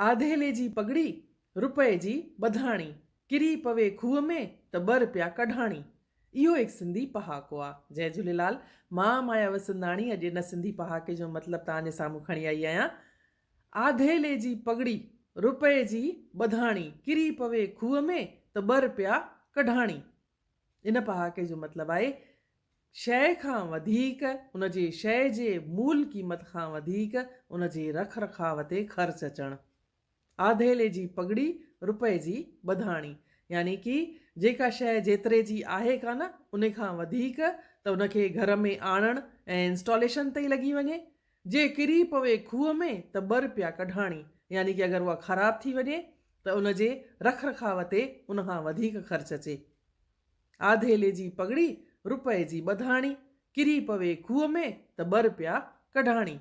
آڌيلي جي پڳڙي، رپئي جي ٻڌاڻي، ڪري پوي کوهه ۾ ته ٻه رپيا ڪڍاڻي. اهو هڪ سنڌي پهاڪو آ. جئي جهوليلال. مان مايا وسنداڻي اڄ ان سنڌي پهاڪي جو مطلب توهان جي سامهون کڻي آئي آهيان. آڌيلي جي پڳڙي، رپئي جي ٻڌاڻي، ڪري پوي کوهه ۾ ته ٻه رپيا ڪڍاڻي. ان پهاڪي جو مطلب آهي شيء کان وڌيڪ ان جي شيء جي مول قيمت کان وڌيڪ ان جي رک رکاء تي خرچ اچڻ. آڌيلي جي پڳڙي رپئي جي ٻڌاڻي يعني ڪي جيڪا شيء جيتري جي آهي ڪانه ان کان وڌيڪ ته ان کي گهر ۾ آڻڻ ۽ انسٽاليشن تي ئي لڳي وڃي. جي ڪري پوي کوهه ۾ ته ٻه رپيا ڪڍاڻي يعني ڪي اگر اها خراب ٿي وڃي ته ان جي رک رکاء تي ان کان وڌيڪ خرچ اچي. آڌيلي جي پڳڙي، رپئي جي ٻڌاڻي، ڪري پوي کوهه ۾ ته ٻه رپيا ڪڍاڻي.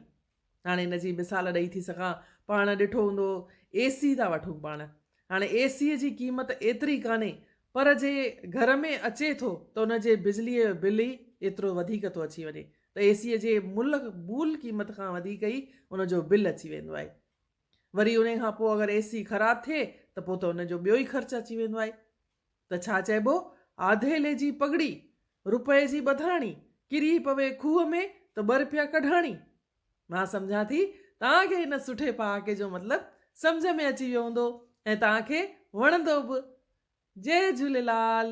هاڻي ان جي مثال ڏئي ٿي سگهان، پاڻ ڏٺو هوندو اي سي ٿا وٺون پاڻ. هاڻي اي سيء جي قيمت ايتري ڪانهي، پر جي گهر ۾ اچي ٿو ته ان جي بجليء جو بل ئي ايترو وڌيڪ ٿو اچي وڃي ته اي سيء جي ملهه مول قيمت کان وڌيڪ ئي ان جو بل اچي ويندو آهي. وري انهي کان پوء اگر اي سي خراب ٿئي ته پوء ته ان جو ٻيو ئي خرچ اچي ويندو آهي. ته ڇا چئبو، آڌيلي جي پڳڙي، رپئي جي ٻڌاڻي، ڪري پوي کوهه ۾ ته ٻه رپيا ڪڍاڻي. مان سمجهان ٿي توهان کي هن سٺي پهاڪي جو مطلب سمجهه ۾ اچي ويو هوندو ۽ توهان کي وڻندو به. جئي جهوليلال.